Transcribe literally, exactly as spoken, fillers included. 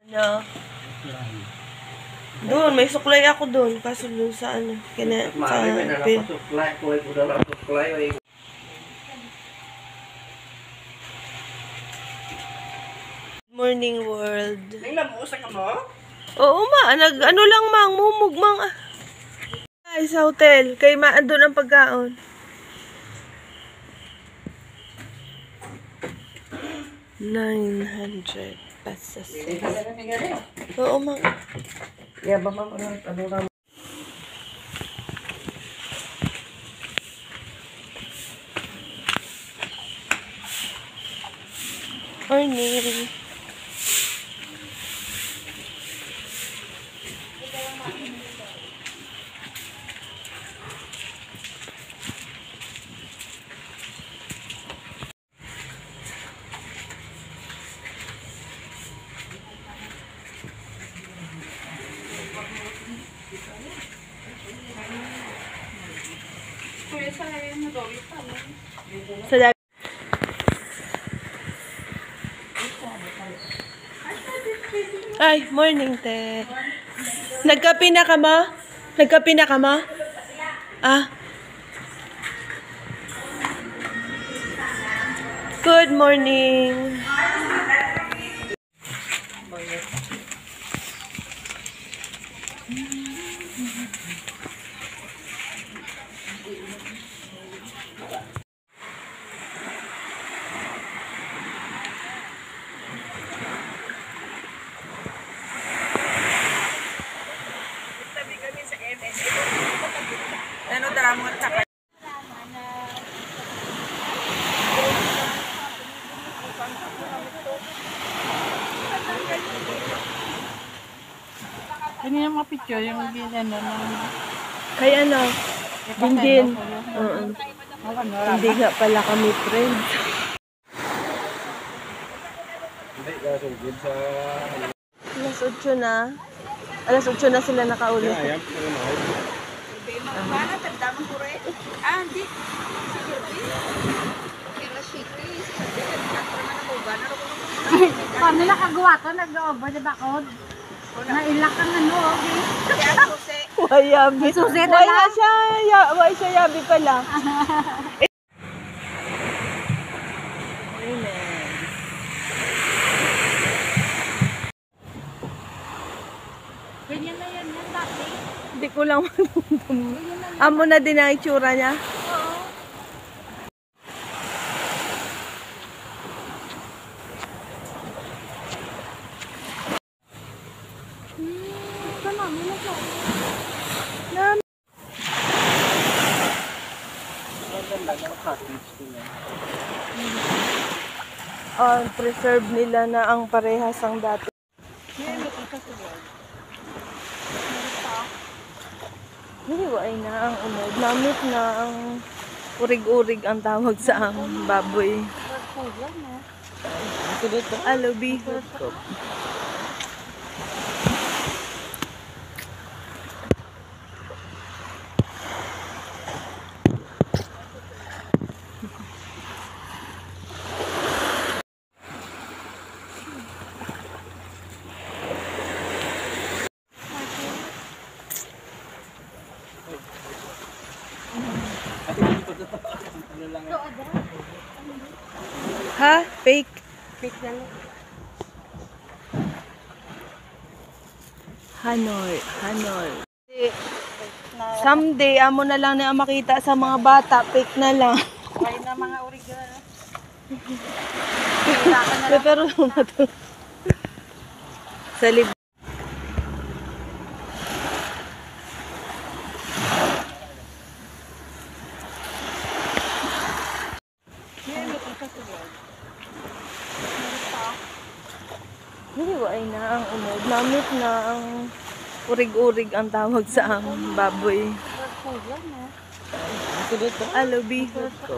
Ano? Doon, may suklay ako doon. Kaso doon sa ano, kina, sa Mami, may dala pin- pa suklay. Kuha ko dala suklay, eh. Morning, world. Nang namuusa ka mo? Oo, ma. Nag, ano lang, mang, mumog, mang. Ah. Ay, sa hotel. Kay ma, andun ang pagkaon. Nine hundred pesos. Oo, ma. Yeah, ba, ma'am, ano, ano na? Morning. Sa dami. Ay, morning, te. Nagkape na ka, ma? Nagkape na ka, ma? Ah. Good morning. Ano, dara mo ang takal? Ano yung mga picture, yung gin-, ano, ng Kay ano? Yung Jinjin. Pasensya ko yun. Oo. Ang ano, Hindi nga pala kami friends. Hindi, kasugid sa Alas otso na. Alas otso na sila nakauli. Kaya, yan, ano na, Mana, tanda mo ko rin. Ah, hindi. Sige, rin. Kaya na, shake, eh. Sabi, nagtatro na ako, gana ako. Paano nakagawa to? Nag-over na ba ako? Nailak ang ano, okay. Kaya, susi. Wayabi. Susi na Why lang. na siya? Ya-, why siya yabi pala? Amen. Ganyan na yan, yan dati. Hindi ko lang Ganyan na yan. Amo na din ang itsura niya. Oo. Hmm, ito na, may nasa. Maganda ng cottage ko niya. Ah, preserve nila na ang parehas ang dati. May ano, tita, sige. Meron pa. Hiwaay na ang unod. Namit na ang urig-urig ang tawag sa ang baboy. Nagkulang, no? Sige to. Alobi. Ha? Fake? Fake na lang. Hanol, hanol. Someday, amo na lang na makita sa mga bata, fake na lang. Ay, na mga original. Kailangan na lang. Pero sa lib- Dili, wa ay Na ang unod. Namit na ang urig-urig ang tawag sa among baboy. Alubihot ko.